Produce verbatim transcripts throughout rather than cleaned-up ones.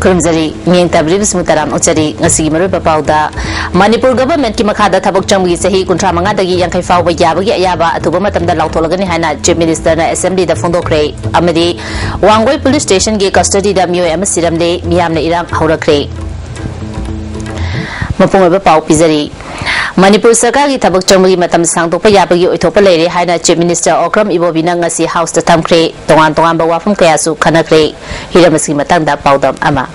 ꯈꯨꯔꯨꯝꯖꯔꯤ꯫ ꯃꯤꯠꯌꯦꯡ ꯇꯥꯕꯤꯔꯤꯕꯁꯤꯡꯕꯨ ꯇꯔꯥꯝꯅ ꯑꯣꯛꯆꯔꯤ꯫ ꯉꯁꯤꯒꯤ ꯃꯔꯨꯑꯣꯏꯕ ꯄꯥꯎꯗ, ꯃꯅꯤꯄꯨꯔ ꯒꯚꯔꯟꯃꯦꯟꯠꯀꯤ ꯃꯈꯥꯗ ꯊꯕꯛ ꯆꯪꯕꯒꯤ ꯆꯍꯤ ꯀꯨꯟꯊ꯭ꯔꯥ ꯃꯉꯥꯗꯒꯤ ꯌꯥꯡꯈꯩ ꯐꯥꯎꯕ ꯌꯥꯕꯒꯤ ꯑꯌꯥꯕ ꯑꯊꯨꯕ ꯃꯇꯝꯗ ꯂꯥꯎꯊꯣꯛꯂꯒꯅꯤ ꯍꯥꯏꯅ ꯆꯤꯐ ꯃꯤꯅꯤꯁꯇꯔꯅ ꯑꯦꯁꯦꯝꯕ꯭ꯂꯤꯗ ꯐꯣꯡꯗꯣꯛꯈ꯭ꯔꯦ꯫ ꯑꯃꯗꯤ ꯋꯥꯡꯒꯣꯏ ꯄꯨꯂꯤꯁ ꯁ꯭ꯇꯦꯁꯟꯒꯤ ꯀꯁꯇꯗꯤꯗ ꯃꯤꯑꯣꯏ ꯑꯃ ꯁꯤꯔꯝꯂꯦ, ꯃꯤꯌꯥꯝꯅ ꯏꯔꯥꯡ ꯍꯧꯔꯛꯈ꯭ꯔꯦ꯫ ꯃꯄꯨꯡ ꯑꯣꯏꯕ ꯄꯥꯎ ꯄꯤꯖꯔꯤ꯫ ꯃꯅꯤꯄꯨꯔ ꯁꯔꯀꯥꯔꯒꯤ ꯊꯕꯛ ꯆꯪꯕꯒꯤ ꯃꯇꯝ ꯁꯥꯡꯗꯣꯛꯄ ꯌꯥꯕꯒꯤ ꯑꯣꯏꯊꯣꯛꯄ ꯂꯩꯔꯦ ꯍꯥꯏꯅ ꯆꯤꯐ ꯃꯤꯅꯤꯁꯇꯔ ꯑꯣꯀ꯭ꯔꯝ ꯏꯕꯣꯕꯤꯅ ꯉꯁꯤ ꯍꯥꯎꯁꯇ ꯊꯝꯈ꯭ꯔꯦ꯫ ꯇꯣꯉꯥꯟ ꯇꯣꯉꯥꯟꯕ ꯋꯥꯐꯝ ꯀꯌꯥꯁꯨ ꯈꯟꯅꯈ꯭ꯔꯦ꯫ ꯍꯤꯔꯝ ꯑꯁꯤꯒꯤ ꯃꯇꯥꯡꯗ ꯄꯥꯎꯗꯝ ꯑꯃ꯫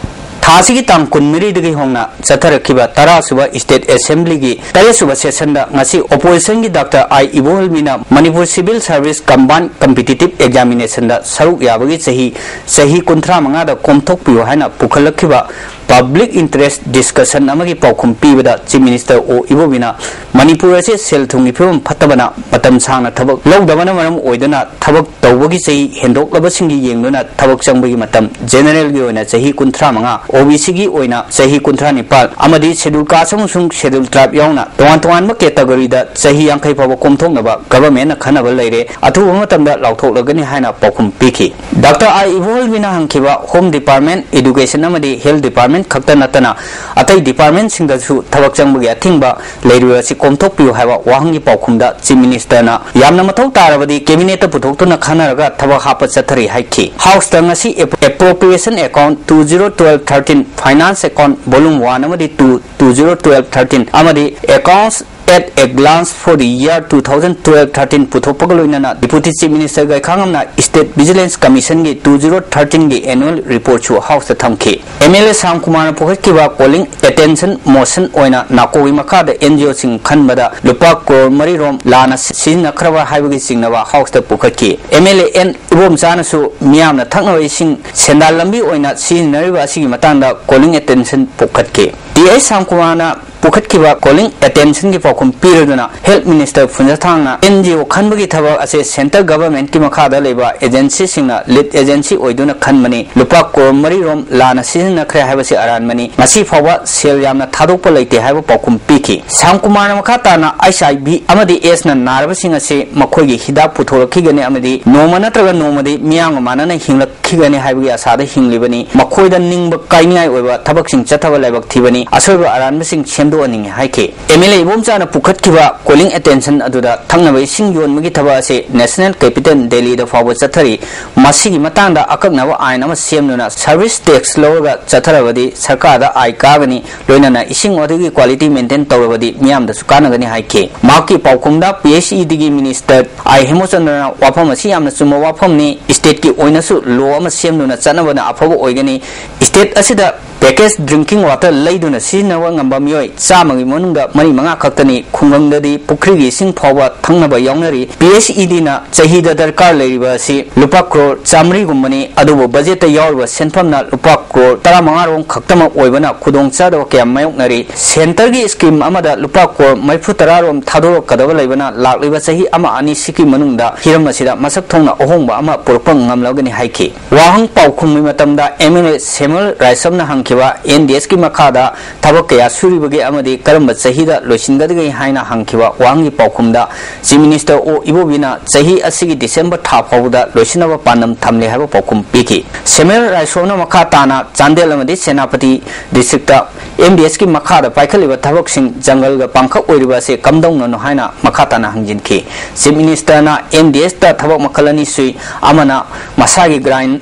ꯊꯥ ꯑꯁꯤꯒꯤ ꯇꯥꯡ ꯀꯨꯟꯃꯔꯤꯗꯒꯤ ꯍꯧꯅ ꯆꯠꯊꯔꯛꯈꯤꯕ ꯇꯔꯥꯁꯨꯕ ꯁ꯭ꯇꯦꯠ ꯑꯦꯁꯦꯝꯕ꯭ꯂꯤꯒꯤ ꯇꯔꯦꯠꯁꯨꯕ ꯁꯦꯁꯟꯗ ꯉꯁꯤ ꯑꯣꯄꯣꯖꯤꯁꯟꯒꯤ ꯗꯥꯛꯇꯔ ꯑꯥꯏ ꯏꯕꯣꯍꯜꯃꯤꯅ Manipur civil service combine competitive ꯑꯦꯛꯖꯥꯃꯤꯅꯦꯁꯟꯗ ꯁꯔꯨꯛ ꯌꯥꯕꯒꯤ ꯆꯍꯤ, ꯆꯍꯤ ꯀꯨꯟꯊ꯭ꯔꯥ ꯃꯉꯥꯗ ꯀꯣꯝꯊꯣꯛꯄꯤꯌꯨ ꯍꯥꯏꯅ ꯄꯨꯈꯠꯂꯛꯈꯤꯕ ꯄꯕ꯭ꯂꯤꯛ ꯏꯟꯇꯔꯦꯁ ꯗꯤꯁꯀꯁꯟ ꯑꯃꯒꯤ ꯄꯥꯎꯈꯨꯝ ꯄꯤꯕꯗ ꯆꯤꯐ ꯃꯤꯅꯤꯁꯇꯔ ꯑꯣ ꯏꯕꯣꯕꯤꯅ ꯃꯅꯤꯄꯨꯔ ꯑꯁꯤ ꯁꯦꯜ ꯊꯨꯝꯒꯤ ꯐꯤꯕꯝ ꯐꯠꯇꯕꯅ ꯃꯇꯝ ꯁꯥꯡꯅ ꯊꯕꯛ ꯂꯧꯗꯕꯅ ꯃꯔꯝ ꯑꯣꯏꯗꯨꯅ ꯊꯕꯛ ꯇꯧꯕꯒꯤ ꯆꯍꯤ ꯍꯦꯟꯗꯣꯛꯂꯕꯁꯤꯡꯒꯤ ꯌꯦꯡꯗꯨꯅ ꯊꯕꯛ ꯆꯪꯕꯒꯤ ꯃꯇꯝ ꯖꯦꯅꯔꯦꯜꯒꯤ ꯑꯣꯏꯅ ꯆꯍꯤ ꯀꯨꯟꯊ꯭ꯔꯥ ꯃꯉꯥ, ꯑꯣ ꯕꯤ ꯁꯤꯒꯤ ꯑꯣꯏꯅ ꯆꯍꯤ ꯀꯨꯟꯊ꯭ꯔꯥ ꯅꯤꯄꯥꯜ ꯑꯃꯗꯤ ꯁꯦꯗꯨꯜ ꯀꯥꯁ ꯑꯃꯁꯨꯡ ꯁꯦꯗꯨꯜ ꯇ꯭ꯔꯥꯏꯕ ꯌꯥꯎꯅ ꯇꯣꯉꯥꯟ ꯇꯣꯉꯥꯟꯕ ꯀꯦꯇꯒꯣꯔꯤꯗ ꯆꯍꯤ ꯌꯥꯡꯈꯩ ꯐꯥꯎꯕ ꯀꯣꯝꯊꯣꯛꯅꯕ ꯒꯚꯔꯟꯃꯦꯟꯠꯅ ꯈꯟꯅꯕ ꯂꯩꯔꯦ꯫ ꯑꯊꯨꯕ ꯃꯇꯝꯗ ꯂꯥꯎꯊꯣꯛꯂꯒꯅꯤ ꯍꯥꯏꯅ ꯄꯥꯎꯈꯨꯝ ꯄꯤꯈꯤ꯫ Doctor I ꯏꯕꯣꯍꯜꯃꯤꯅ ꯍꯪꯈꯤꯕ home department, education ꯑꯃꯗꯤ ꯍꯦꯜꯊ ꯗꯤꯄꯥꯔꯠꯃꯦꯟꯠ ꯈꯛꯇ ꯅꯠꯇꯅ ꯑꯇꯩ ꯗꯤꯄꯥꯔꯠꯃꯦꯟꯠꯁꯤꯡꯗꯁꯨ ꯊꯕꯛ ꯆꯪꯕꯒꯤ ꯑꯊꯤꯡꯕ ꯂꯩꯔꯤꯕ ꯑꯁꯤ ꯀꯣꯝꯊꯣꯛꯄꯤꯌꯨ ꯍꯥꯏꯕ ꯋꯥꯍꯪꯒꯤ ꯄꯥꯎꯈꯨꯝꯗ ꯆꯤꯐ ꯃꯤꯅꯤꯁꯇꯔꯅ ꯌꯥꯝꯅ ꯃꯊꯧ ꯇꯥꯔꯕꯗꯤ ꯀꯦꯕꯤꯅꯦꯠꯇ ꯄꯨꯊꯣꯛꯇꯨꯅ ꯈꯟꯅꯔꯒ ꯊꯕꯛ ꯍꯥꯞꯄ ꯆꯠꯊꯔꯤ ꯍꯥꯏꯈꯤ꯫ ꯍꯥꯎꯁꯇ ꯉꯁꯤ appropriation account two zero twelve thirteen, finance account volume one ꯑꯃꯗꯤ two, two zero twelve thirteen ꯑꯃꯗꯤ Accounts at a Glance for the Year two thousand twelve thirteen ꯄꯨꯊꯣꯛꯄꯒ ꯂꯣꯏꯅꯅ ꯗꯤꯄꯨꯇꯤ ꯆꯤꯐ ꯃꯤꯅꯤꯁꯇꯔ ꯒꯥꯏꯈꯥꯉꯝꯅ ꯁ꯭ꯇꯦꯠ ꯚꯤꯖꯤꯂꯦꯟꯁ ꯀꯃꯤꯁꯟꯒꯤ two zero thirteen ꯒꯤ annual ꯔꯤꯄꯣꯔꯠꯁꯨ ꯍꯥꯎꯁꯇ ꯊꯝꯈꯤ꯫ ꯑꯦꯝ ꯑꯦꯜ ꯑꯦ ꯁꯥꯝ ꯀꯨꯃꯥꯔꯅ ꯄꯨꯈꯠꯈꯤꯕ ꯀꯣꯂꯤꯡ ꯑꯦꯇꯦꯟꯁꯟ ꯃꯣꯁꯟ ꯑꯣꯏꯅ ꯅꯥꯀꯣꯒꯤ ꯃꯈꯥꯗ ꯑꯦꯟ ꯖꯤ ꯑꯣꯁꯤꯡ ꯈꯟꯕꯗ ꯂꯨꯄꯥ ꯀ꯭ꯔꯣꯔ ꯃꯔꯤ ꯔꯣꯝ ꯂꯥꯟꯅ ꯁꯤꯖꯤꯟꯅꯈ꯭ꯔꯕ ꯍꯥꯏꯕꯒꯤ ꯆꯤꯡꯅꯕ ꯍꯥꯎꯁꯇ ꯄꯨꯈꯠꯈꯤ꯫ ꯑꯦꯝ ꯑꯦꯜ ꯑꯦ ꯑꯦꯟ ꯏꯕꯣꯝꯆꯥꯅꯁꯨ ꯃꯤꯌꯥꯝꯅ ꯊꯛꯅꯕ ꯏꯁꯤꯡ ꯁꯦꯟꯗꯥꯟ ꯂꯝꯕꯤ ꯑꯣꯏꯅ ꯁꯤꯖꯤꯟꯅꯔꯤꯕ ꯑꯁꯤꯒꯤ ꯃꯇꯥꯡꯗ ꯀꯣꯂꯤꯡ ꯑꯦꯇꯦꯟꯁꯟ ꯄꯨꯈꯠꯈꯤ꯫ ꯇꯤ ꯑꯩꯆ ꯁꯥꯝ ꯀꯨꯃꯥꯔꯅ ꯄꯨꯈꯠꯈꯤꯕ ꯀꯣꯂꯤꯡ ꯑꯦꯇꯦꯟꯁꯟꯒꯤ ꯄꯥꯎꯈꯨꯝ ꯄꯤꯔꯗꯨꯅ health minister ꯐꯨꯟꯖꯊꯥꯡꯅ and G O ꯈꯟꯕꯒꯤ ꯊꯕꯛ ꯑꯁꯦ ꯁꯦꯟꯇꯔ ꯒꯚꯔꯟꯃꯦꯟꯠꯀꯤ ꯃꯈꯥꯗ ꯂꯩꯕ ꯑꯦꯖꯦꯟꯁꯤꯁꯤꯡꯅ ꯂꯤꯗ ꯑꯦꯖꯦꯟꯁꯤ ꯑꯣꯏꯗꯨꯅ ꯈꯟꯕꯅꯤ, ꯂꯨꯄꯥ ꯀ꯭ꯔꯣꯔ ꯃꯔꯤ ꯔꯣꯝ ꯂꯥꯟꯅ ꯁꯤꯖꯤꯟꯅꯈ꯭ꯔꯦ ꯍꯥꯏꯕꯁꯤ ꯑꯔꯥꯟꯕꯅꯤ, ꯉꯁꯤ ꯐꯥꯎꯕ ꯁꯦꯜ ꯌꯥꯝꯅ ꯊꯥꯗꯣꯛꯄ ꯂꯩꯇꯦ ꯍꯥꯏꯕ ꯄꯥꯎꯈꯨꯝ ꯄꯤꯈꯤ꯫ ꯁ꯭ꯌꯥꯝ ꯀꯨꯃꯥꯔꯅ ꯃꯈꯥ ꯇꯥꯅ ꯑꯩꯆ ꯑꯥꯏ ꯚꯤ ꯑꯃꯗꯤ ꯑꯦꯁꯅ ꯅꯥꯔꯕꯁꯤꯡ ꯑꯁꯤ ꯃꯈꯣꯏꯒꯤ ꯍꯤꯗꯥꯛ ꯄꯨꯊꯣꯔꯛꯈꯤꯒꯅꯤ ꯑꯃꯗꯤ ꯅꯣꯡꯃ ꯅꯠꯇ꯭ꯔꯒ ꯅꯣꯡꯃꯗꯤ ꯃꯤꯌꯥꯝꯒ ꯃꯥꯟꯅꯅ ꯍꯤꯡꯂꯛꯈꯤꯒꯅꯤ ꯍꯥꯏꯕꯒꯤ ꯑꯁꯥꯗ ꯍꯤꯡꯂꯤꯕꯅꯤ꯫ ꯃꯈꯣꯏꯗ ꯅꯤꯡꯕ ꯀꯥꯏꯅꯤꯡꯉꯥꯏ ꯑꯣꯏꯕ ꯊꯕꯛꯁꯤꯡ ꯆꯠꯊꯕ ꯂꯥꯏꯕꯛ ꯊꯤꯕꯅꯤ꯫ ꯑꯁꯣꯏꯕ ꯑꯔꯥꯟꯕꯁꯤꯡ ꯁꯦꯝꯗꯣꯛꯍꯟꯅꯤꯡꯉꯤ ꯍꯥꯏꯈꯤ꯫ ꯑꯦꯝ ꯑꯦꯜ ꯑꯦ ꯏꯕꯣꯝꯆꯥꯅ ꯄꯨꯈꯠꯈꯤꯕ ꯀꯣꯂꯤꯡ ꯑꯦꯇꯦꯟꯁꯟ ꯑꯗꯨꯗ ꯊꯛꯅꯕ ꯏꯁꯤꯡ ꯌꯣꯟꯕꯒꯤ ꯊꯕꯛ ꯑꯁꯤ ꯅꯦꯁꯅꯦꯜ ꯀꯦꯄꯤꯇꯦꯜ ꯗꯦꯜꯂꯤꯗ ꯐꯥꯎꯕ ꯆꯠꯊꯔꯤ꯫ ꯃꯁꯤꯒꯤ ꯃꯇꯥꯡꯗ ꯑꯀꯛꯅꯕ ꯑꯥꯏꯟ ꯑꯃ ꯁꯦꯝꯗꯨꯅ ꯁꯔꯚꯤꯁ ꯇꯦꯛꯁ ꯂꯧꯔꯒ ꯆꯠꯊꯔꯕꯗꯤ ꯁꯔꯀꯥꯔꯗ ꯑꯥꯏ ꯀꯥꯒꯅꯤ, ꯂꯣꯏꯅꯅ ꯏꯁꯤꯡ ꯑꯗꯨꯒꯤ ꯀ꯭ꯋꯥꯂꯤꯇꯤ ꯃꯦꯟꯇꯦꯟ ꯇꯧꯔꯕꯗꯤ ꯃꯤꯌꯥꯝꯗꯁꯨ ꯀꯥꯟꯅꯒꯅꯤ ꯍꯥꯏꯈꯤ꯫ ꯃꯍꯥꯛꯀꯤ ꯄꯥꯎꯈꯨꯝꯗ ꯄꯤ ꯑꯩꯆ ꯏ ꯗꯤꯒꯤ ꯃꯤꯅꯤꯁꯇꯔ ꯑꯥꯏ ꯍꯦꯃꯆꯟꯗ꯭ꯔꯅ ꯋꯥꯐꯝ ꯑꯁꯤ ꯌꯥꯝꯅ ꯆꯨꯝꯕ ꯋꯥꯐꯝꯅꯤ, ꯁ꯭ꯇꯦꯠꯀꯤ ꯑꯣꯏꯅꯁꯨ ꯂꯣ ꯑꯃ ꯁꯦꯝꯗꯨꯅ ꯆꯠꯅꯕꯅ ꯑꯐꯕ ꯑꯣꯏꯒꯅꯤ, ꯁ꯭ꯇꯦꯠ ꯑꯁꯤꯗ ꯄꯦꯀꯦꯖ ꯗ꯭ꯔꯤꯡꯀꯤꯡ ꯋꯥꯇꯔ ꯂꯩꯗꯨꯅ ꯁꯤꯖꯤꯟꯅꯕ ꯉꯝꯕ ꯃꯤꯑꯣꯏ ꯆꯥꯝꯃꯒꯤ ꯃꯅꯨꯡꯗ ꯃꯔꯤ ꯃꯉꯥ ꯈꯛꯇꯅꯤ꯫ ꯈꯨꯡꯒꯪꯗꯗꯤ ꯄꯨꯈ꯭ꯔꯤꯒꯤ ꯏꯁꯤꯡ ꯐꯥꯎꯕ ꯊꯛꯅꯕ ꯌꯥꯎꯅꯔꯤ꯫ ꯄꯤ ꯑꯩꯆ ꯏ ꯗꯤꯅ ꯆꯍꯤꯗ ꯗꯔꯀꯥꯔ ꯂꯩꯔꯤꯕ ꯑꯁꯤ ꯂꯨꯄꯥ ꯀ꯭ꯔꯣꯔ ꯆꯥꯃꯔꯤꯒꯨꯝꯕꯅꯤ, ꯑꯗꯨꯕꯨ ꯕꯖꯦꯠꯇ ꯌꯥꯎꯔꯤꯕ ꯁꯦꯟꯐꯝꯅ ꯂꯨꯄꯥ ꯀ꯭ꯔꯣꯔ ꯇꯔꯥꯃꯉꯥ ꯔꯣꯝ ꯈꯛꯇꯃꯛ ꯑꯣꯏꯕꯅ ꯈꯨꯗꯣꯡꯆꯥꯗꯕ ꯀꯌꯥ ꯃꯥꯌꯣꯛꯅꯔꯤ꯫ ꯁꯦꯟꯇꯔꯒꯤ ꯁ꯭ꯀꯤꯝ ꯑꯃꯗ ꯂꯨꯄꯥ ꯀ꯭ꯔꯣꯔ ꯃꯔꯤꯐꯨ ꯇꯔꯥ ꯔꯣꯝ ꯊꯥꯗꯣꯔꯛꯀꯗꯕ ꯂꯩꯕꯅ ꯂꯥꯛꯂꯤꯕ ꯆꯍꯤ ꯑꯃ ꯑꯅꯤꯁꯤꯒꯤ ꯃꯅꯨꯡꯗ ꯍꯤꯔꯝ ꯑꯁꯤꯗ ꯃꯁꯛ ꯊꯣꯡꯅ ꯑꯍꯣꯡꯕ ꯑꯃ ꯄꯨꯔꯛꯄ ꯉꯝꯂꯒꯅꯤ ꯍꯥꯏꯈꯤ꯫ ꯋꯥꯍꯪ ꯄꯥꯎꯈꯨꯝꯒꯤ ꯃꯇꯝꯗ ꯑꯦꯝ ꯑꯦꯜ ꯑꯦ ꯁꯦꯃꯨꯑꯦꯜ ꯔꯥꯏꯁꯝꯅ ꯍꯪꯈꯤꯕ ꯑꯦꯟ ꯗꯤ ꯑꯦꯁꯀꯤ ꯃꯈꯥꯗ ꯊꯕꯛ ꯀꯌꯥ ꯁꯨꯔꯤꯕꯒꯦ ꯑꯃꯗꯤ ꯀꯔꯝꯕ ꯆꯍꯤꯗ ꯂꯣꯏꯁꯤꯟꯒꯗꯒꯦ ꯍꯥꯏꯅ ꯍꯪꯈꯤꯕ ꯋꯥꯍꯪꯒꯤ ꯄꯥꯎꯈꯨꯝꯗ ꯆꯤꯐ ꯃꯤꯅꯤꯁꯇꯔ ꯑꯣ ꯏꯕꯣꯕꯤꯅ ꯆꯍꯤ ꯑꯁꯤꯒꯤ ꯗꯤꯁꯦꯝꯕꯔ ꯊꯥ ꯐꯥꯎꯕꯗ ꯂꯣꯏꯁꯤꯟꯅꯕ ꯄꯥꯟꯗꯝ ꯊꯝꯂꯦ ꯍꯥꯏꯕ ꯄꯥꯎꯈꯨꯝ ꯄꯤꯈꯤ꯫ ꯁꯦꯃꯨꯑꯦꯜ ꯔꯥꯏꯁꯝꯅ ꯃꯈꯥ ꯇꯥꯅ ꯆꯥꯟꯗꯦꯜ ꯑꯃꯗꯤ ꯁꯦꯅꯥꯄꯇꯤ ꯗꯤꯁꯇ꯭ꯔꯤꯛꯇ ꯑꯦꯝ ꯗꯤ ꯑꯦꯁꯀꯤ ꯃꯈꯥꯗ ꯄꯥꯏꯈꯠꯂꯤꯕ ꯊꯕꯛꯁꯤꯡ ꯖꯪꯒꯜꯒ ꯄꯥꯡꯈꯛ ꯑꯣꯏꯔꯤꯕ ꯑꯁꯤ ꯀꯝꯗꯧꯅꯅꯣ ꯍꯥꯏꯅ ꯃꯈꯥ ꯇꯥꯅ ꯍꯪꯖꯤꯟꯈꯤ꯫ ꯆꯤꯐ ꯃꯤꯅꯤꯁꯇꯔꯅ ꯑꯦꯝ ꯗꯤ ꯑꯦꯁꯇ ꯊꯕꯛ ꯃꯈꯜ ꯑꯅꯤ ꯁꯨꯏ, ꯑꯃꯅ ꯃꯁꯥꯒꯤ ꯒ꯭ꯔꯥꯏꯟ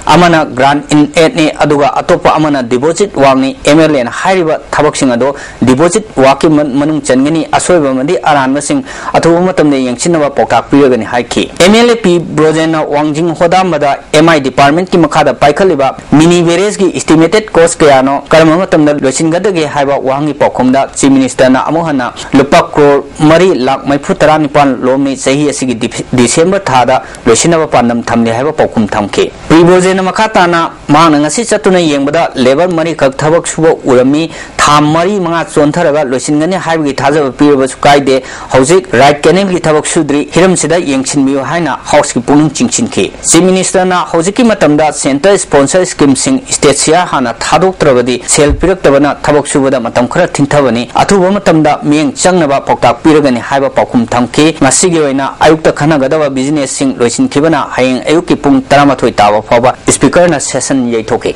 ꯑꯃꯅ ꯒ꯭ꯔꯥꯟ ꯏꯟ ꯑꯦꯗꯅꯤ, ꯑꯗꯨꯒ ꯑꯇꯣꯞꯄ ꯑꯃꯅ ꯗꯤꯄꯣꯖꯤꯠ ꯋꯥꯛꯅꯤ꯫ ꯑꯦꯝ ꯑꯦꯜ ꯑꯦꯅ ꯍꯥꯏꯔꯤꯕ ꯊꯕꯛꯁꯤꯡ ꯑꯗꯣ ꯗꯤꯄꯣꯖꯤꯠ ꯋꯥꯛꯀꯤ ꯃꯅꯨꯡ ꯆꯟꯒꯅꯤ꯫ ꯑꯁꯣꯏꯕ ꯑꯃꯗꯤ ꯑꯔꯥꯟꯕꯁꯤꯡ ꯑꯊꯨꯕ ꯃꯇꯝꯗ ꯌꯦꯡꯁꯤꯟꯅꯕ ꯄꯥꯎꯇꯥꯛ ꯄꯤꯔꯒꯅꯤ ꯍꯥꯏꯈꯤ꯫ ꯑꯦꯝ ꯑꯦꯜ ꯑꯦ ꯄꯤ ꯕ꯭ꯔꯣꯖꯦꯟꯅ ꯋꯥꯡꯖꯤꯡ ꯍꯣꯗꯥꯝꯕꯗ ꯑꯦꯝ ꯑꯥꯏ ꯗꯤꯄꯥꯔꯠꯃꯦꯟꯠꯀꯤ ꯃꯈꯥꯗ ꯄꯥꯏꯈꯠꯂꯤꯕ ꯃꯤꯅꯤ ꯕꯦꯔꯦꯖꯀꯤ ꯏꯁꯇꯤꯃꯦꯇꯦꯠ ꯀꯣꯁ ꯀꯌꯥꯅꯣ, ꯀꯔꯝꯕ ꯃꯇꯝꯗ ꯂꯣꯏꯁꯤꯟꯒꯗꯒꯦ ꯍꯥꯏꯕ ꯋꯥꯍꯪꯒꯤ ꯄꯥꯎꯈꯨꯝꯗ ꯆꯤꯐ ꯃꯤꯅꯤꯁꯇꯔꯅ ꯑꯃꯨꯛ ꯍꯟꯅ ꯂꯨꯄꯥ ꯀ꯭ꯔꯣꯔ ꯃꯔꯤ ꯂꯥꯛ ꯃꯔꯤꯐꯨ ꯇꯔꯥ ꯅꯤꯄꯥꯟ ꯂꯣꯝꯅꯤ, ꯆꯍꯤ ꯑꯁꯤꯒꯤ ꯗꯤ-, ꯗꯤꯁꯦꯝꯕꯔ ꯊꯥꯗ ꯂꯣꯏꯁꯤꯟꯅꯕ ꯄꯥꯟꯗꯝ ꯊꯝꯂꯤ ꯍꯥꯏꯕ ꯄꯥꯎꯈꯨꯝ ꯊꯝꯈꯤ꯫ ꯄ꯭ꯔꯤꯕꯣꯖꯦꯟꯅ ꯃꯈꯥ ꯇꯥꯅ ꯃꯍꯥꯛꯅ ꯉꯁꯤ ꯆꯠꯇꯨꯅ ꯌꯦꯡꯕꯗ ꯂꯦꯕꯔ ꯃꯔꯤꯈꯛ ꯊꯕꯛ ꯁꯨꯕ ꯎꯔꯝꯃꯤ꯫ ꯊꯥ ꯃꯔꯤ ꯃꯉꯥ ꯆꯣꯟꯊꯔꯒ ꯂꯣꯏꯁꯤꯟꯒꯅꯤ ꯍꯥꯏꯕꯒꯤ ꯊꯥꯖꯕ ꯄꯤꯔꯕꯁꯨ ꯀꯥꯏꯗꯦ꯫ ꯍꯧꯖꯤꯛ ꯔꯥꯏꯠ ꯀꯦꯅꯦꯜꯒꯤ ꯊꯕꯛ ꯁꯨꯗ꯭ꯔꯤ, ꯍꯤꯔꯝꯁꯤꯗ ꯌꯦꯡꯁꯤꯟꯕꯤꯌꯨ ꯍꯥꯏꯅ ꯍꯥꯎꯁꯀꯤ ꯄꯨꯛꯅꯤꯡ ꯆꯤꯡꯁꯤꯟꯈꯤ꯫ ꯆꯤꯐ ꯃꯤꯅꯤꯁꯇꯔꯅ ꯍꯧꯖꯤꯛꯀꯤ ꯃꯇꯝꯗ ꯁꯦꯟꯇꯔ ꯁ꯭ꯄꯣꯟꯁꯔ ꯁ꯭ꯀꯤꯝꯁꯤꯡ ꯁ꯭ꯇꯦꯠ ꯁꯤꯌꯥ ꯍꯥꯟꯅ ꯊꯥꯗꯣꯛꯇ꯭ꯔꯕꯗꯤ ꯁꯦꯜ ꯄꯤꯔꯛꯇꯕꯅ ꯊꯕꯛ ꯁꯨꯕꯗ ꯃꯇꯝ ꯈꯔ ꯊꯤꯟꯊꯕꯅꯤ, ꯑꯊꯨꯕ ꯃꯇꯝꯗ ꯃꯤꯠꯌꯦꯡ ꯆꯪꯅꯕ ꯄꯥꯎꯇꯥꯛ ꯄꯤꯔꯒꯅꯤ ꯍꯥꯏꯕ ꯄꯥꯎꯈꯨꯝ ꯊꯝꯈꯤ꯫ ꯉꯁꯤꯒꯤ ꯑꯣꯏꯅ ꯑꯌꯨꯛꯇ ꯈꯟꯅꯒꯗꯕ ꯕꯤꯖꯤꯅꯦꯁꯁꯤꯡ ꯂꯣꯏꯁꯤꯟꯈꯤꯕꯅ ꯍꯌꯦꯡ ꯑꯌꯨꯛꯀꯤ ꯄꯨꯡ ꯇꯔꯥꯃꯥꯊꯣꯏ ꯇꯥꯕ ꯐꯥꯎꯕ ꯁ꯭ꯄꯤꯀꯔꯅ ꯁꯦꯁꯟ ꯌꯩꯊꯣꯛꯈꯤ꯫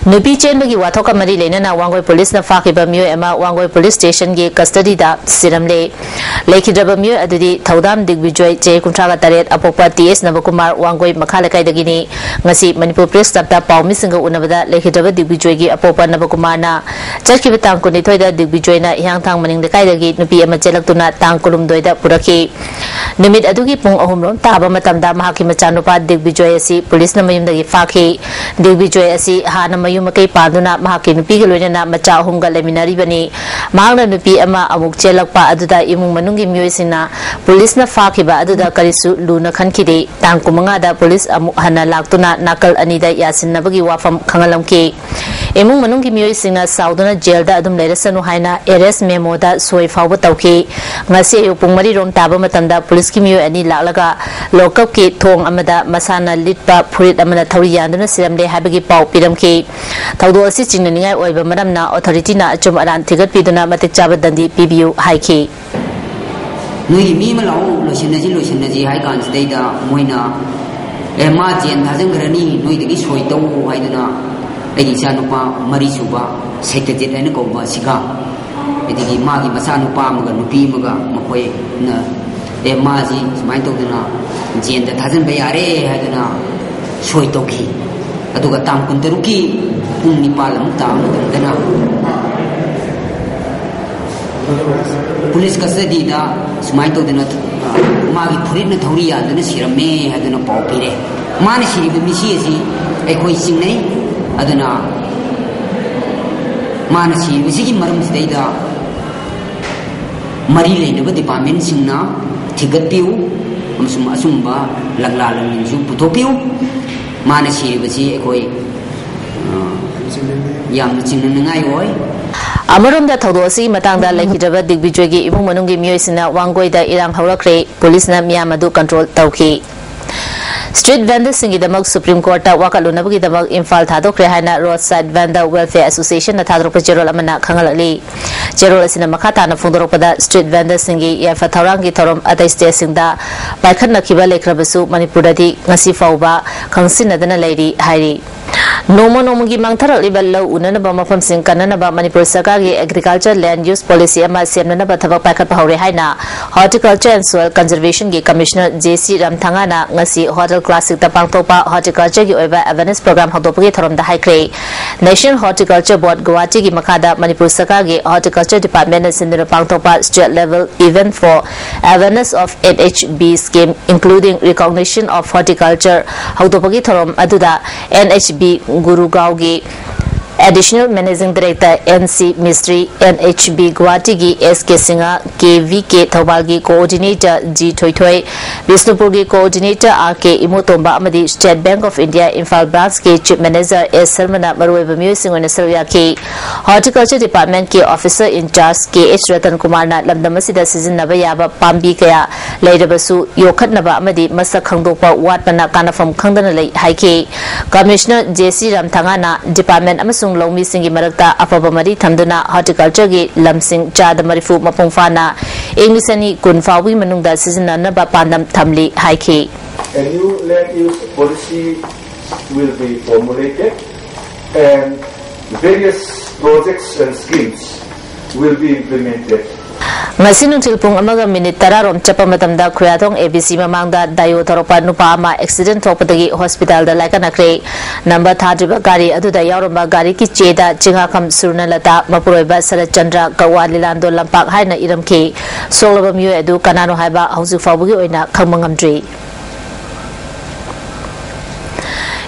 ꯅꯨꯄꯤ ꯆꯦꯟꯕꯒꯤ ꯋꯥꯊꯣꯛꯀ ꯃꯔꯤ ꯂꯩꯅꯅ ꯋꯥꯡꯒꯣꯏ ꯄꯨꯂꯤꯁꯅ ꯐꯥꯈꯤꯕ ꯃꯤꯑꯣꯏ ꯑꯃ ꯋꯥꯡꯒꯣꯏ ꯄꯨꯂꯤꯁ ꯁ꯭ꯇꯦꯁꯟꯒꯤ ꯀꯁꯇꯗꯤꯗ ꯁꯤꯔꯝꯂꯦ꯫ ꯂꯩꯈꯤꯗ꯭ꯔꯕ ꯃꯤꯑꯣꯏ ꯑꯗꯨꯗꯤ ꯊꯧꯗꯥꯝ ꯗꯤꯒꯕꯤꯖꯣꯏ, ꯆꯍꯤ ꯀꯨꯟꯊ꯭ꯔꯥꯒ ꯇꯔꯦꯠ, ꯑꯄꯣꯛꯄ ꯇꯤ ꯑꯦꯁ ꯅꯕꯀꯨꯃꯥꯔ, ꯋꯥꯡꯒꯣꯏ ꯃꯈꯥ ꯂꯩꯀꯥꯏꯗꯒꯤꯅꯤ꯫ ꯉꯁꯤ ꯃꯅꯤꯄꯨꯔ ꯄ꯭ꯔꯦꯁ ꯀ꯭ꯂꯕꯇ ꯄꯥꯎꯃꯤꯁꯤꯡꯒ ꯎꯅꯕꯗ ꯂꯩꯈꯤꯗ꯭ꯔꯕ ꯗꯤꯒꯕꯤꯖꯣꯏꯒꯤ ꯑꯄꯣꯛꯄ ꯅꯕꯀꯨꯃꯥꯔꯅ ꯆꯠꯈꯤꯕ ꯇꯥꯡ ꯀꯨꯟꯅꯤꯊꯣꯏꯗ ꯗꯤꯒꯕꯤꯖꯣꯏꯅ ꯍꯤꯌꯥꯡꯊꯥꯡ ꯃꯅꯤꯡ ꯂꯩꯀꯥꯏꯗꯒꯤ ꯅꯨꯄꯤ ꯑꯃ ꯆꯦꯜꯂꯛꯇꯨꯅ ꯇꯥꯡ ꯀꯨꯟꯍꯨꯝꯗꯣꯏꯗ ꯄꯨꯔꯛꯈꯤ꯫ ꯅꯨꯃꯤꯠ ꯑꯗꯨꯒꯤ ꯄꯨꯡ ꯑꯍꯨꯝ ꯔꯣꯝ ꯇꯥꯕ ꯃꯇꯝꯗ ꯃꯍꯥꯛꯀꯤ ꯃꯆꯥꯅꯨꯄꯥ ꯗꯤꯒꯕꯤꯖꯣꯏ ꯑꯁꯤ ꯄꯨꯂꯤꯁꯅ ꯃꯌꯨꯝꯗꯒꯤ ꯐꯥꯈꯤ꯫ ꯗꯤꯒꯕꯤꯖꯣꯏ ꯑꯁꯤ ꯍꯥꯟꯅ ꯃꯌꯨꯝ ꯃꯀꯩ ꯄꯥꯟꯗꯨꯅ ꯃꯍꯥꯛꯀꯤ ꯅꯨꯄꯤꯒ ꯂꯣꯏꯅꯅ ꯃꯆꯥ ꯑꯍꯨꯝꯒ ꯂꯩꯃꯤꯟꯅꯔꯤꯕꯅꯤ꯫ ꯃꯍꯥꯛꯅ ꯅꯨꯄꯤ ꯑꯃ ꯑꯃꯨꯛ ꯆꯦꯜꯂꯛꯄ ꯑꯗꯨꯗ ꯏꯃꯨꯡ ꯃꯅꯨꯡꯒꯤ ꯃꯤꯑꯣꯏꯁꯤꯡꯅ ꯄꯨꯂꯤꯁꯅ ꯐꯥꯈꯤꯕ ꯑꯗꯨꯗ ꯀꯔꯤꯁꯨ ꯂꯨꯅ ꯈꯟꯈꯤꯗꯦ꯫ ꯇꯥꯡ ꯀꯨꯟꯃꯉꯥꯗ ꯄꯨꯂꯤꯁ ꯑꯃꯨꯛ ꯍꯟꯅ ꯂꯥꯛꯇꯨꯅ ꯅꯥꯀꯜ ꯑꯅꯤꯗ ꯌꯥꯁꯤꯟꯅꯕꯒꯤ ꯋꯥꯐꯝ ꯈꯪꯍꯜꯂꯝꯈꯤ꯫ ꯏꯃꯨꯡ ꯃꯅꯨꯡꯒꯤ ꯃꯤꯑꯣꯏꯁꯤꯡꯅ ꯁꯥꯎꯗꯨꯅ ꯖꯦꯜꯗ ꯑꯗꯨꯝ ꯂꯩꯔꯁꯅꯨ ꯍꯥꯏꯅ ꯑꯦꯔꯦꯁ ꯃꯦꯃꯣꯗ ꯁꯣꯏ ꯐꯥꯎꯕ ꯇꯧꯈꯤ꯫ ꯉꯁꯤ ꯑꯌꯨꯛ ꯄꯨꯡ ꯃꯔꯤ ꯔꯣꯝ ꯇꯥꯕ ꯃꯇꯝꯗ ꯄꯨꯂꯤꯁꯀꯤ ꯃꯤꯑꯣꯏ ꯑꯅꯤ ꯂꯥꯛꯂꯒ ꯂꯣꯀꯞꯀꯤ ꯊꯣꯡ ꯑꯃꯗ ꯃꯁꯥꯅ ꯂꯤꯠꯄ ꯐꯨꯔꯤꯠ ꯑꯃꯅ ꯊꯧꯔꯤ ꯌꯥꯟꯗꯨꯅ ꯁꯤꯔꯝꯂꯦ ꯍꯥꯏꯕꯒꯤ ꯄꯥꯎ ꯄꯤꯔꯝꯈꯤ꯫ ꯊꯧꯗꯣꯛ ꯑꯁꯤ ꯆꯤꯡꯅꯅꯤꯡꯉꯥꯏ ꯑꯣꯏꯕ ꯃꯔꯝꯅ ꯑꯣꯊꯣꯔꯤꯇꯤꯅ ꯑꯆꯨꯝ ꯑꯔꯥꯟ ꯊꯤꯒꯠꯄꯤꯗꯨꯅ ꯃꯇꯤꯛ ꯆꯥꯕ ꯗꯟꯗꯤ ꯄꯤꯕꯤꯌꯨ ꯍꯥꯏꯈꯤ꯫ ꯅꯣꯏꯒꯤ ꯃꯤ ꯑꯃ ꯂꯥꯛꯑꯣ, ꯂꯣꯏꯁꯤꯟꯅꯁꯤ, ꯂꯣꯏꯁꯤꯟꯅꯁꯤ ꯍꯥꯏ ꯀꯥꯟꯁꯤꯗꯩꯗ ꯃꯣꯏꯅ, "ꯑꯦ, ꯃꯥ ꯖꯦꯟ ꯊꯥꯖꯤꯟꯈ꯭ꯔꯅꯤ, ꯅꯣꯏꯗꯒꯤ ꯁꯣꯏ ꯇꯧ" ꯍꯥꯏꯗꯨꯅ ꯑꯩꯒꯤ ꯏꯆꯥꯅꯨꯄꯥ ꯃꯔꯤꯁꯨꯕ ꯁꯩꯇꯖꯤꯠ ꯍꯥꯏꯅ ꯀꯧꯕ ꯑꯁꯤꯒ, ꯑꯗꯒꯤ ꯃꯥꯒꯤ ꯃꯆꯥꯅꯨꯄꯥ ꯑꯃꯒ ꯅꯨꯄꯤ ꯑꯃꯒ ꯃꯈꯣꯏꯅ, "ꯑꯦ, ꯃꯥꯁꯤ ꯁꯨꯃꯥꯏꯅ ꯇꯧꯗꯅ ꯖꯦꯟꯗ ꯊꯥꯖꯤꯟꯕ ꯌꯥꯔꯦ" ꯍꯥꯏꯗꯅ ꯁꯣꯏ ꯇꯧꯈꯤ꯫ ꯑꯗꯨꯒ ꯇꯥꯡ ꯀꯨꯟꯇꯔꯨꯛꯀꯤ ꯄꯨꯡ ꯅꯤꯄꯥꯜ ꯑꯃꯨꯛ ꯇꯥꯕ ꯃꯇꯝꯗꯅ ꯄꯨꯂꯤꯁ ꯀꯁꯇꯗꯤꯗ ꯁꯨꯃꯥꯏꯅ ꯇꯧꯗꯅ, ꯑ, ꯃꯥꯒꯤ ꯐꯨꯔꯤꯠꯅ ꯊꯧꯔꯤ ꯌꯥꯟꯗꯨꯅ ꯁꯤꯔꯝꯃꯦ ꯍꯥꯏꯗꯨꯅ ꯄꯥꯎ ꯄꯤꯔꯦ꯫ ꯃꯥꯅ ꯁꯤꯔꯤꯕ ꯃꯤꯁꯤ ꯑꯁꯤ ꯑꯩꯈꯣꯏ ꯆꯤꯡꯅꯩ꯫ ꯑꯗꯨꯅ ꯃꯥꯅ ꯁꯤꯔꯤꯕꯁꯤꯒꯤ ꯃꯔꯝꯁꯤꯗꯩꯗ ꯃꯔꯤ ꯂꯩꯅꯕ ꯗꯤꯄꯥꯔꯠꯃꯦꯟꯁꯤꯡꯅ ꯊꯤꯒꯠꯄꯤꯌꯨ ꯑꯃꯁꯨꯡ ꯑꯆꯨꯝꯕ ꯂꯪꯂꯥ ꯂꯪꯂꯤꯡꯁꯨ ꯄꯨꯊꯣꯛꯄꯤꯌꯨ꯫ ꯃꯥꯅ ꯁꯤꯔꯤꯕꯁꯤ ꯑꯩꯈꯣꯏ, ꯑ, ꯌꯥꯝꯅ ꯆꯤꯡꯅꯅꯤꯡꯉꯥꯏ ꯑꯣꯏ꯫ ꯑꯃꯔꯣꯝꯗ ꯊꯧꯗꯣꯛ ꯑꯁꯤꯒꯤ ꯃꯇꯥꯡꯗ ꯂꯩꯈꯤꯗ꯭ꯔꯕ ꯗꯤꯒꯕꯤꯖꯣꯏꯒꯤ ꯏꯃꯨꯡ ꯃꯅꯨꯡꯒꯤ ꯃꯤꯑꯣꯏꯁꯤꯡꯅ ꯋꯥꯡꯒꯣꯏꯗ ꯏꯔꯥꯡ ꯍꯧꯔꯛꯈ꯭ꯔꯦ, ꯄꯨꯂꯤꯁꯅ ꯃꯤꯌꯥꯝ ꯑꯗꯨ ꯀꯟꯇ꯭ꯔꯣꯜ ꯇꯧꯈꯤ꯫ ꯁ꯭ꯇ꯭ꯔꯤꯠ ꯚꯦꯟꯗꯔꯁꯤꯡꯒꯤꯗꯃꯛ ꯁꯨꯄ꯭ꯔꯤꯝ ꯀꯣꯔꯠꯇ ꯋꯥꯀꯠꯂꯨꯅꯕꯒꯤꯗꯃꯛ ꯏꯝꯐꯥꯜ ꯊꯥꯗꯣꯛꯈ꯭ꯔꯦ ꯍꯥꯏꯅ ꯔꯣꯗ ꯁꯥꯏꯗ ꯚꯦꯟꯗꯔ ꯋꯦꯜꯐꯤꯌꯔ ꯑꯦꯁꯣꯁꯤꯌꯦꯁꯟꯅ ꯊꯥꯗꯣꯔꯛꯄ ꯆꯦꯔꯣꯜ ꯑꯃꯅ ꯈꯪꯍꯜꯂꯛꯂꯤ꯫ ꯆꯦꯔꯣꯜ ꯑꯁꯤꯅ ꯃꯈꯥ ꯇꯥꯅ ꯐꯣꯡꯗꯣꯔꯛꯄꯗ, ꯁ꯭ꯇ꯭ꯔꯤꯠ ꯚꯦꯟꯗꯔꯁꯤꯡꯒꯤ ꯌꯥꯏꯐ ꯊꯧꯔꯥꯡꯒꯤ ꯊꯧꯔꯝ ꯑꯇꯩ ꯁ꯭ꯇꯦꯠꯁꯤꯡꯗ ꯄꯥꯏꯈꯠꯅꯈꯤꯕ ꯂꯩꯈ꯭ꯔꯕꯁꯨ ꯃꯅꯤꯄꯨꯔꯗꯗꯤ ꯉꯁꯤ ꯐꯥꯎꯕ ꯈꯪꯁꯤꯟꯅꯗꯅ ꯂꯩꯔꯤ ꯍꯥꯏꯔꯤ꯫ ꯅꯣꯡꯃ ꯅꯣꯡꯃꯒꯤ ꯃꯥꯡꯊꯔꯛꯂꯤꯕ ꯂꯧ ꯎꯅꯅꯕ ꯃꯐꯝꯁꯤꯡ ꯀꯟꯅꯅꯕ ꯃꯅꯤꯄꯨꯔ ꯁꯔꯀꯥꯔꯒꯤ Agriculture Land Use Policy ꯑꯃ ꯁꯦꯝꯅꯅꯕ ꯊꯕꯛ ꯄꯥꯏꯈꯠꯄ ꯍꯧꯔꯦ ꯍꯥꯏꯅ Horticulture and Soil Conservationꯒꯤ Commissioner J ꯁꯤ ꯔꯥꯝꯊꯉꯥꯅ ꯉꯁꯤ Hotel Classicꯇ ꯄꯥꯡꯊꯣꯛꯄ Horticultureꯒꯤ ꯑꯣꯏꯕ awareness program ꯍꯧꯗꯣꯛꯄꯒꯤ ꯊꯧꯔꯝꯗ ꯍꯥꯏꯈ꯭ꯔꯦ꯫ National Horticulture Board ꯒꯨꯋꯥꯍꯥꯇꯤꯒꯤ ꯃꯈꯥꯗ ꯃꯅꯤꯄꯨꯔ ꯁꯔꯀꯥꯔꯒꯤ Horticulture Departmentꯅ ꯁꯤꯟꯗꯨꯅ ꯄꯥꯡꯊꯣꯛꯄ State Level Event for Awareness of N H B Scheme, including Recognition of Horticulture ꯍꯧꯗꯣꯛꯄꯒꯤ ꯊꯧꯔꯝ ꯑꯗꯨꯗ N H B ꯒꯨꯔꯨꯒꯥꯎꯒꯤ Additional Managing Director N C ꯃꯤꯁꯇ꯭ꯔꯤ, N H B ꯒꯨꯋꯥꯍꯥꯇꯤꯒꯤ S K Singh, K V K ꯊꯧꯕꯥꯜꯒꯤ Coordinator G ꯊꯣꯏꯊꯣꯏ, ꯕꯤꯁꯅꯨꯄꯨꯔꯒꯤ Coordinator R K ꯏꯃꯣꯇꯣꯝꯕ ꯑꯃꯗꯤ State Bank of India Imphal Branchꯀꯤ Chief Manager S ꯁꯔꯃꯅ ꯃꯔꯨꯑꯣꯏꯕ ꯃꯤꯑꯣꯏꯁꯤꯡ ꯑꯣꯏꯅ ꯁꯔꯨꯛ ꯌꯥꯈꯤ꯫ Horticulture Departmentꯀꯤ Officer in Charge K H Ratan ꯀꯨꯃꯥꯔꯅ ꯂꯝꯗꯝ ꯑꯁꯤꯗ ꯁꯤꯖꯤꯟꯅꯕ ꯌꯥꯕ ꯄꯥꯝꯕꯤ ꯀꯌꯥ ꯂꯩꯔꯕꯁꯨ ꯌꯣꯛꯈꯠꯅꯕ ꯑꯃꯗꯤ ꯃꯁꯛ ꯈꯪꯗꯣꯛꯄ ꯋꯥꯠꯄꯅ ꯀꯥꯟꯅꯐꯝ ꯈꯪꯗꯅ ꯂꯩ ꯍꯥꯏꯈꯤ꯫ Commissioner ꯖꯦ ꯁꯤ ꯔꯥꯝꯊꯉꯥꯅ department ꯑꯃꯁꯨꯡ ꯂꯧꯃꯤꯁꯤꯡꯒꯤ ꯃꯔꯛꯇ ꯑꯐꯕ ꯃꯔꯤ ꯊꯝꯗꯨꯅ horticultureꯒꯤ ꯂꯝꯁꯤꯡ ꯆꯥꯗ ꯃꯔꯤꯐꯨ ꯃꯄꯨꯡ ꯐꯥꯅ ꯏꯪ ꯂꯤꯁꯤꯡ ꯑꯅꯤ ꯀꯨꯟ ꯐꯥꯎꯕꯒꯤ ꯃꯅꯨꯡꯗ ꯁꯤꯖꯤꯟꯅꯅꯕ ꯄꯥꯟꯗꯝ ꯊꯝꯂꯤ ꯍꯥꯏꯈꯤ꯫ A new land use policy will be formulated and various projects and schemes will be implemented. ꯉꯁꯤ ꯅꯨꯡꯊꯤꯜ ꯄꯨꯡ ꯑꯃꯒ ꯃꯤꯅꯤꯠ ꯇꯔꯥ ꯔꯣꯝ ꯆꯠꯄ ꯃꯇꯝꯗ ꯈꯨꯌꯥꯊꯣꯡ A B C ꯃꯃꯥꯡꯗ ꯗꯥꯏꯌꯣ ꯊꯧꯔꯛꯄ ꯅꯨꯄꯥ ꯑꯃ accident ꯊꯣꯛꯄꯗꯒꯤ hospitalꯗ ꯂꯥꯏꯀꯠꯅꯈ꯭ꯔꯦ꯫ Number ꯊꯥꯗ꯭ꯔꯤꯕ ꯒꯥꯔꯤ ꯑꯗꯨꯗ ꯌꯥꯎꯔꯝꯕ ꯒꯥꯔꯤꯒꯤ ꯆꯦꯗ ꯆꯤꯡꯉꯥꯈꯝ ꯁꯨꯔꯅꯂꯇꯥ, ꯃꯄꯨꯔꯣꯏꯕ ꯁꯔꯠꯆꯟꯗ꯭ꯔ, ꯀꯛꯋꯥ ꯂꯤꯂꯥꯟꯗꯣ ꯂꯝꯄꯥꯛ ꯍꯥꯏꯅ ꯏꯔꯝꯈꯤ꯫ ꯁꯣꯛꯂꯕ ꯃꯤꯑꯣꯏ ꯑꯗꯨ ꯀꯅꯥꯅꯣ ꯍꯥꯏꯕ ꯍꯧꯖꯤꯛ ꯐꯥꯎꯕꯒꯤ ꯑꯣꯏꯅ ꯈꯪꯕ ꯉꯝꯗ꯭ꯔꯤ꯫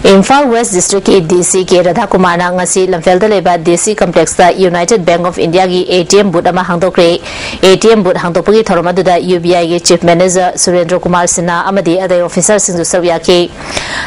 ꯏꯝꯐꯥꯜ ꯋꯦꯁ ꯗꯤꯁꯇ꯭ꯔꯤꯛꯀꯤ ꯗꯤ ꯁꯤ ꯀꯦ ꯔꯥꯙꯥꯀꯨꯃꯥꯔꯅ ꯉꯁꯤ ꯂꯝꯐꯦꯜꯗ ꯂꯩꯕ ꯗꯤ ꯁꯤ ꯀꯝꯄ꯭ꯂꯦꯛꯁꯇ ꯌꯨꯅꯥꯏꯇꯦꯗ ꯕꯦꯡꯛ ꯑꯣꯐ ꯏꯟꯗꯤꯌꯥꯒꯤ ꯑꯦ ꯇꯤ ꯑꯦꯝ ꯕꯨꯠ ꯑꯃ ꯍꯥꯡꯗꯣꯛꯈ꯭ꯔꯦ꯫ ꯑꯦ ꯇꯤ ꯑꯦꯝ ꯕꯨꯠ ꯍꯥꯡꯗꯣꯛꯄꯒꯤ ꯊꯧꯔꯝ ꯑꯗꯨꯗ ꯌꯨ ꯕꯤ ꯑꯥꯏꯒꯤ ꯆꯤꯐ ꯃꯦꯅꯦꯖꯔ ꯁꯨꯔꯦꯟꯗ꯭ꯔ ꯀꯨꯃꯥꯔ ꯁꯤꯟꯍꯥ ꯑꯃꯗꯤ ꯑꯇꯩ ꯑꯣꯐꯤꯁꯔꯁꯤꯡꯁꯨ ꯁꯔꯨꯛ ꯌꯥꯈꯤ꯫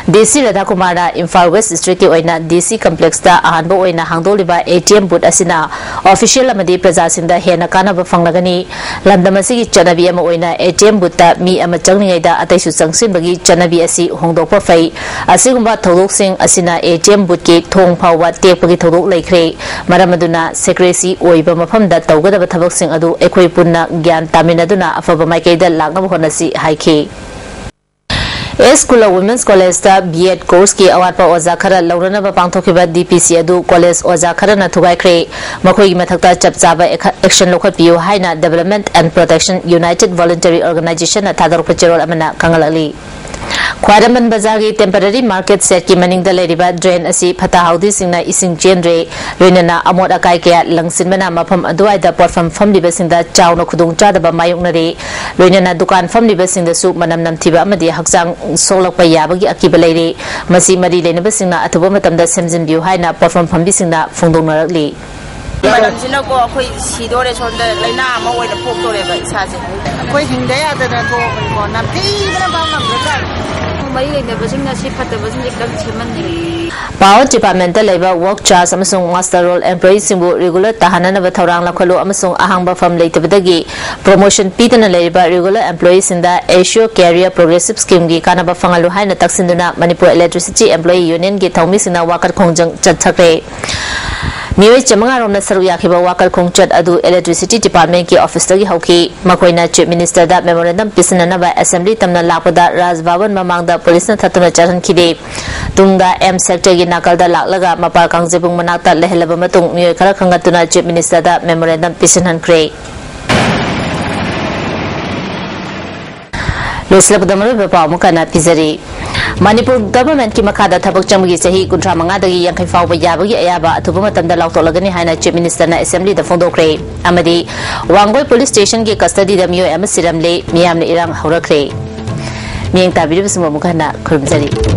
ꯗꯤ ꯁꯤ ꯔꯥꯙꯥꯀꯨꯃꯥꯔꯅ ꯏꯝꯐꯥꯜ ꯋꯦꯁ ꯗꯤꯁꯇ꯭ꯔꯤꯛꯀꯤ ꯑꯣꯏꯅ ꯗꯤ ꯁꯤ ꯀꯝꯄ꯭ꯂꯦꯛꯁꯇ ꯑꯍꯥꯟꯕ ꯑꯣꯏꯅ ꯍꯥꯡꯗꯣꯛꯂꯤꯕ ꯑꯦ ꯇꯤ ꯑꯦꯝ ꯕꯨꯠ ꯑꯁꯤꯅ ꯑꯣꯐꯤꯁꯤꯌꯦꯜ ꯑꯃꯗꯤ ꯄ꯭ꯔꯖꯥꯁꯤꯡꯗ ꯍꯦꯟꯅ ꯀꯥꯟꯅꯕ ꯐꯪꯂꯒꯅꯤ꯫ ꯂꯝꯗꯝ ꯑꯁꯤꯒꯤ ꯆꯠꯅꯕꯤ ꯑꯃ ꯑꯣꯏꯅ ꯑꯦ ꯇꯤ ꯑꯦꯝ ꯕꯨꯠꯇ ꯃꯤ ꯑꯃ ꯆꯪꯂꯤꯉꯩꯗ ꯑꯇꯩꯁꯨ ꯆꯪꯁꯤꯟꯕꯒꯤ ꯆꯠꯅꯕꯤ ꯑꯁꯤ ꯍꯣꯡꯗꯣꯛꯄ ꯐꯩ꯫ ꯑꯁꯤꯒꯨꯝꯕ ꯊꯧꯗꯣꯛꯁꯤꯡ ꯑꯁꯤꯅ ꯑꯦ ꯇꯤ ꯑꯦꯝ ꯕꯨꯠꯀꯤ ꯊꯣꯡ ꯐꯥꯎꯕ ꯇꯦꯛꯄꯒꯤ ꯊꯧꯗꯣꯛ ꯂꯩꯈ꯭ꯔꯦ꯫ ꯃꯔꯝ ꯑꯗꯨꯅ ꯁꯦꯀ꯭ꯔꯦꯁꯤ ꯑꯣꯏꯕ ꯃꯐꯝꯗ ꯇꯧꯒꯗꯕ ꯊꯕꯛꯁꯤꯡ ꯑꯗꯨ ꯑꯩꯈꯣꯏ ꯄꯨꯟꯅ ꯒ꯭ꯌꯥꯟ ꯇꯥꯃꯤꯟꯅꯗꯨꯅ ꯑꯐꯕ ꯃꯥꯏꯀꯩꯗ ꯂꯥꯛꯅꯕ ꯍꯣꯠꯅꯁꯤ ꯍꯥꯏꯈꯤ꯫ ꯑꯦꯁ ꯀꯨꯂ ꯋꯨꯃꯦꯟꯁ ꯀꯣꯂꯦꯖꯇ ꯕꯤ ꯑꯦꯗ ꯀꯣꯔꯁꯀꯤ ꯑꯋꯥꯠꯄ ꯑꯣꯖꯥ ꯈꯔ ꯂꯧꯅꯅꯕ ꯄꯥꯡꯊꯣꯛꯈꯤꯕ ꯗꯤ ꯄꯤ ꯁꯤ ꯑꯗꯨ ꯀꯣꯂꯦꯖ ꯑꯣꯖꯥ ꯈꯔꯅ ꯊꯨꯒꯥꯏꯈ꯭ꯔꯦ꯫ ꯃꯈꯣꯏꯒꯤ ꯃꯊꯛꯇ ꯆꯞ ꯆꯥꯕ ꯑꯦꯛ-, ꯑꯦꯛꯁꯟ ꯂꯧꯈꯠꯄꯤꯌꯨ ꯍꯥꯏꯅ Development and Protection United Voluntary Organization ꯅ ꯊꯥꯗꯣꯔꯛꯄ ꯆꯦꯔꯣꯜ ꯑꯃꯅ ꯈꯪꯍꯜꯂꯛꯂꯤ꯫ ꯈ꯭ꯋꯥꯏꯔꯝꯕꯟ ꯕꯖꯥꯔꯒꯤ ꯇꯦꯝꯄꯔꯔꯤ ꯃꯥꯔꯀꯦꯠ ꯁꯦꯠꯀꯤ ꯃꯅꯤꯡꯗ ꯂꯩꯔꯤꯕ ꯗ꯭ꯔꯦꯟ ꯑꯁꯤ ꯐꯠꯇ ꯍꯥꯎꯗꯤꯁꯤꯡꯅ ꯏꯁꯤꯡ ꯆꯦꯟꯗ꯭ꯔꯦ, ꯂꯣꯏꯅꯅ ꯑꯃꯣꯠ ꯑꯀꯥꯏ ꯀꯌꯥ ꯂꯪꯁꯤꯟꯕꯅ ꯃꯐꯝ ꯑꯗꯨꯋꯥꯏꯗ ꯄꯣꯠꯐꯝ ꯐꯝꯂꯤꯕꯁꯤꯡꯗ ꯆꯥꯎꯅ ꯈꯨꯗꯣꯡꯆꯥꯗꯕ ꯃꯥꯌꯣꯛꯅꯔꯦ꯫ ꯂꯣꯏꯅꯅ ꯗꯨꯀꯥꯟ ꯐꯝꯂꯤꯕꯁꯤꯡꯗꯁꯨ ꯃꯅꯝ ꯅꯝꯊꯤꯕ ꯑꯃꯗꯤ ꯍꯛꯆꯥꯡ ꯁꯣꯛꯂꯛꯄ ꯌꯥꯕꯒꯤ ꯑꯀꯤꯕ ꯂꯩꯔꯦ꯫ ꯃꯁꯤ ꯃꯔꯤ ꯂꯩꯅꯕꯁꯤꯡꯅ ꯑꯊꯨꯕ ꯃꯇꯝꯗ ꯁꯦꯝꯖꯤꯟꯕꯤꯌꯨ ꯍꯥꯏꯅ ꯄꯣꯠꯐꯝ ꯐꯝꯕꯤꯁꯤꯡꯅ ꯐꯣꯡꯗꯣꯛꯅꯔꯛꯂꯤ꯫ ꯃꯅꯝꯁꯤꯅꯀꯣ ꯑꯩꯈꯣꯏ ꯁꯤꯗꯣꯔꯦ, ꯁꯣꯝꯗ ꯂꯥꯏꯅꯥ ꯑꯃ ꯑꯣꯏꯅ ꯄꯣꯛꯇꯣꯔꯦꯕ ꯏꯁꯥꯁꯦ꯫ ꯑꯩꯈꯣꯏ ꯍꯤꯡꯗ ꯌꯥꯗꯅ ꯊꯣꯛꯑꯕꯅꯤꯀꯣ, ꯅꯝꯊꯤꯕꯅ ꯐꯥꯎ ꯉꯝꯗ꯭ꯔꯖꯥꯠꯅꯤ꯫ ꯃꯔꯤ ꯂꯩꯅꯕꯁꯤꯡꯅ ꯁꯤ ꯐꯠꯇꯕꯁꯤꯡꯁꯦ ꯈꯤꯇꯪ ꯁꯦꯝꯍꯟꯅꯤꯡꯉꯤ꯫ ꯄꯥꯋꯔ ꯗꯤꯄꯥꯔꯠꯃꯦꯟꯇ ꯂꯩꯕ ꯋꯥꯔꯛ ꯆꯥꯔꯖ ꯑꯃꯁꯨꯡ ꯃꯥꯁꯇꯔ ꯔꯣꯜ ꯑꯦꯝꯄ꯭ꯂꯣꯌꯤꯁꯤꯡꯕꯨ ꯔꯤꯒꯨꯂꯔ ꯇꯥꯍꯟꯅꯅꯕ ꯊꯧꯔꯥꯡ ꯂꯧꯈꯠꯂꯨ ꯑꯃꯁꯨꯡ ꯑꯍꯥꯡꯕ ꯐꯝ ꯂꯩꯇꯕꯗꯒꯤ ꯄ꯭ꯔꯣꯃꯣꯁꯟ ꯄꯤꯗꯅ ꯂꯩꯔꯤꯕ ꯔꯤꯒꯨꯂꯔ ꯑꯦꯝꯄ꯭ꯂꯣꯌꯤꯁꯤꯡꯗ ꯑꯦꯁꯤꯌꯣ ꯀꯦꯔꯤꯌꯔ ꯄ꯭ꯔꯣꯒ꯭ꯔꯦꯁꯤꯚ ꯁ꯭ꯀꯤꯝꯒꯤ ꯀꯥꯟꯅꯕ ꯐꯪꯍꯜꯂꯨ ꯍꯥꯏꯅ ꯇꯛꯁꯤꯟꯗꯨꯅ ꯃꯅꯤꯄꯨꯔ ꯏꯂꯦꯛꯇ꯭ꯔꯤꯁꯤꯇꯤ ꯑꯦꯝꯄ꯭ꯂꯣꯌꯤ ꯌꯨꯅꯤꯌꯟꯒꯤ ꯊꯧꯃꯤꯁꯤꯡꯅ ꯋꯥꯀꯠ ꯈꯣꯡꯖꯪ ꯆꯠꯊꯈ꯭ꯔꯦ꯫ ꯃꯤꯑꯣꯏ ꯆꯥꯃꯉꯥ ꯔꯣꯝꯅ ꯁꯔꯨꯛ ꯌꯥꯈꯤꯕ ꯋꯥꯀꯠ ꯈꯣꯡꯆꯠ ꯑꯗꯨ ꯏꯂꯦꯛꯇ꯭ꯔꯤꯁꯤꯇꯤ ꯗꯤꯄꯥꯔꯠꯃꯦꯟꯠꯀꯤ ꯑꯣꯐꯤꯁꯇꯒꯤ ꯍꯧꯈꯤ꯫ ꯃꯈꯣꯏꯅ ꯆꯤꯐ ꯃꯤꯅꯤꯁꯇꯔꯗ ꯃꯦꯃꯣꯔꯦꯟꯗꯝ ꯄꯤꯁꯤꯟꯅꯅꯕ ꯑꯦꯁꯦꯝꯕ꯭ꯂꯤ ꯇꯝꯅ ꯂꯥꯛꯄꯗ ꯔꯥꯖ ꯚꯕꯟ ꯃꯃꯥꯡꯗ ꯄꯨꯂꯤꯁꯅ ꯊꯠꯇꯨꯅ ꯆꯠꯍꯟꯈꯤꯗꯦ꯫ ꯇꯨꯡꯗ ꯑꯦꯝ ꯁꯦꯛꯇꯔꯒꯤ ꯅꯥꯀꯜꯗ ꯂꯥꯛꯂꯒ ꯃꯄꯥꯜ ꯀꯥꯡꯖꯩꯕꯨꯡ ꯃꯅꯥꯛꯇ ꯂꯩꯍꯜꯂꯕ ꯃꯇꯨꯡ ꯃꯤꯑꯣꯏ ꯈꯔ ꯈꯟꯒꯠꯇꯨꯅ ꯆꯤꯐ ꯃꯤꯅꯤꯁꯇꯔꯗ ꯃꯦꯃꯣꯔꯦꯟꯗꯝ ꯄꯤꯁꯤꯟꯍꯟꯈ꯭ꯔꯦ꯫ ꯂꯣꯏꯁꯤꯜꯂꯛꯄꯗ ꯃꯔꯨꯑꯣꯏꯕ ꯄꯥꯎ ꯑꯃꯨꯛ ꯍꯟꯅ ꯄꯤꯖꯔꯤ꯫ ꯃꯅꯤꯄꯨꯔ ꯒꯚꯔꯟꯃꯦꯟꯠꯀꯤ ꯃꯈꯥꯗ ꯊꯕꯛ ꯆꯪꯕꯒꯤ ꯆꯍꯤ ꯀꯨꯟꯊ꯭ꯔꯥ ꯃꯉꯥꯗꯒꯤ ꯌꯥꯡꯈꯩ ꯐꯥꯎꯕ ꯌꯥꯕꯒꯤ ꯑꯌꯥꯕ ꯑꯊꯨꯕ ꯃꯇꯝꯗ ꯂꯥꯎꯊꯣꯛꯂꯒꯅꯤ ꯍꯥꯏꯅ ꯆꯤꯐ ꯃꯤꯅꯤꯁꯇꯔꯅ ꯑꯦꯁꯦꯝꯕ꯭ꯂꯤꯗ ꯐꯣꯡꯗꯣꯛꯈ꯭ꯔꯦ꯫ ꯑꯃꯗꯤ ꯋꯥꯡꯒꯣꯏ ꯄꯨꯂꯤꯁ ꯁ꯭ꯇꯦꯁꯟꯒꯤ ꯀꯁꯇꯗꯤꯗ ꯃꯤꯑꯣꯏ ꯑꯃ ꯁꯤꯔꯝꯂꯦ, ꯃꯤꯌꯥꯝꯅ ꯏꯔꯥꯡ ꯍꯧꯔꯛꯈ꯭ꯔꯦ꯫ ꯃꯤꯠꯌꯦꯡ ꯇꯥꯕꯤꯔꯤꯕꯁꯤꯡꯕꯨ ꯑꯃꯨꯛ ꯍꯟꯅ ꯈꯨꯔꯨꯝꯖꯔꯤ꯫